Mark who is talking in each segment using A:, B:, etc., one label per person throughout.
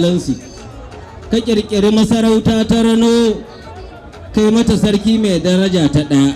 A: Excellency, ka ƙirƙiri masarauta ta Rano, kai mata sarki mai daraja ta ɗaya.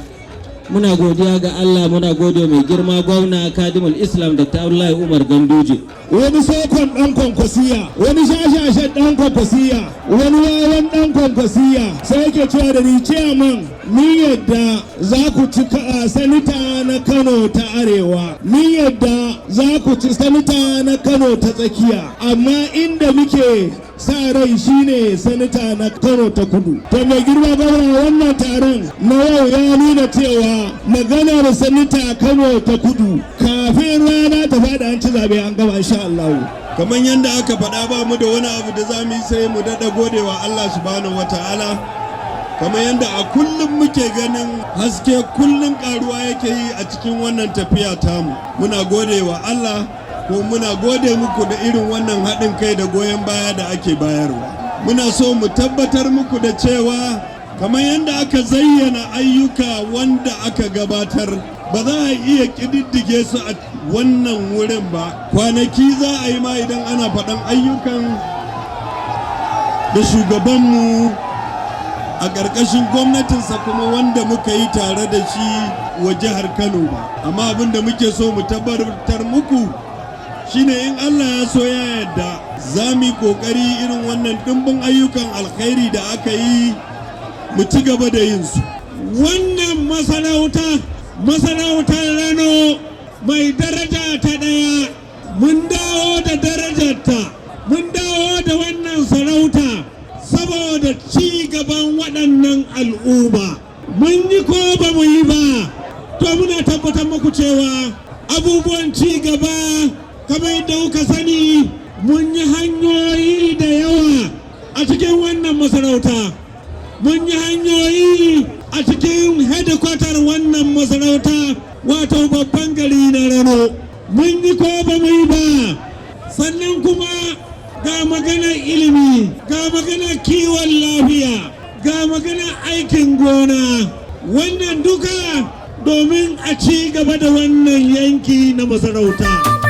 A: Muna godiya ga Allah, muna gode mai girma gwamna Kadimul Islam Dr. Abdullahi Umar Ganduje.
B: Wani sokon ɗan Kwankwasiya, wani shashashen ɗan Kwankwasiya, wani wawan ɗan Kwankwasiya sai yake cewa da ni, "Ciyaman, ni yadda za ku ci sanita na Kano ta Arewa, ni yadda za ku ci sanita na Kano ta Tsakiya, amma inda muke sa rai shine sanita na Kano ta Kudu." To, mai girma gwamna, wannan taron na yau ya nuna cewa maganar sanita Kano ta Kudu, kafin rana ta faɗi an ci zabe an gama, insha Allah.
C: Kamar yadda aka faɗa, ba mu da wani abu da za mu yi sai mu daɗa godewa Allah Subhanahu wata'ala. Kamar yadda a kullum muke ganin haske kullum ƙaruwa yake yi a cikin wannan tafiya tamu, muna godewa Allah ko muna gode muku da irin wannan haɗin kai da goyon baya da ake bayarwa. Muna so mu tabbatar muku da cewa kamar yadda aka zayyana ayyuka wanda aka gabatar, ba za a iya ƙididdige su a wannan wurin ba. Kwanaki za a yi ma idan ana faɗan ayyukan da shugabanmu a ƙarƙashin gwamnatinsa kuma wanda muka yi tare da shi wa jihar Kano ba. Amma abin da muke so mu tabbatar muku shine, in Allah ya so ya yarda, za mu yi ƙoƙari irin wannan ɗimbin ayyukan alkhairi da aka yi mu ci gaba da yin su.
D: Wannan masarauta, masarautar Rano mai daraja ta ɗaya, mun dawo da darajarta, mun dawo da wannan sarauta saboda ci gaban waɗannan al'umma. Mun yi ko ba mu yi ba? To, muna tabbatar muku cewa abubuwan ci gaba, kamar yadda kuka sani, mun yi hanyoyi da yawa a cikin wannan masarauta, mun yi hanyoyi a cikin hedikwatar wannan masarauta, wato babban gari na Rano. Mun yi ko ba mu yi ba? Sannan kuma ga maganar ilimi, ga maganar kiwon lafiya, ga maganar aikin gona. Wannan duka domin a ci gaba da wannan yanki na masarauta.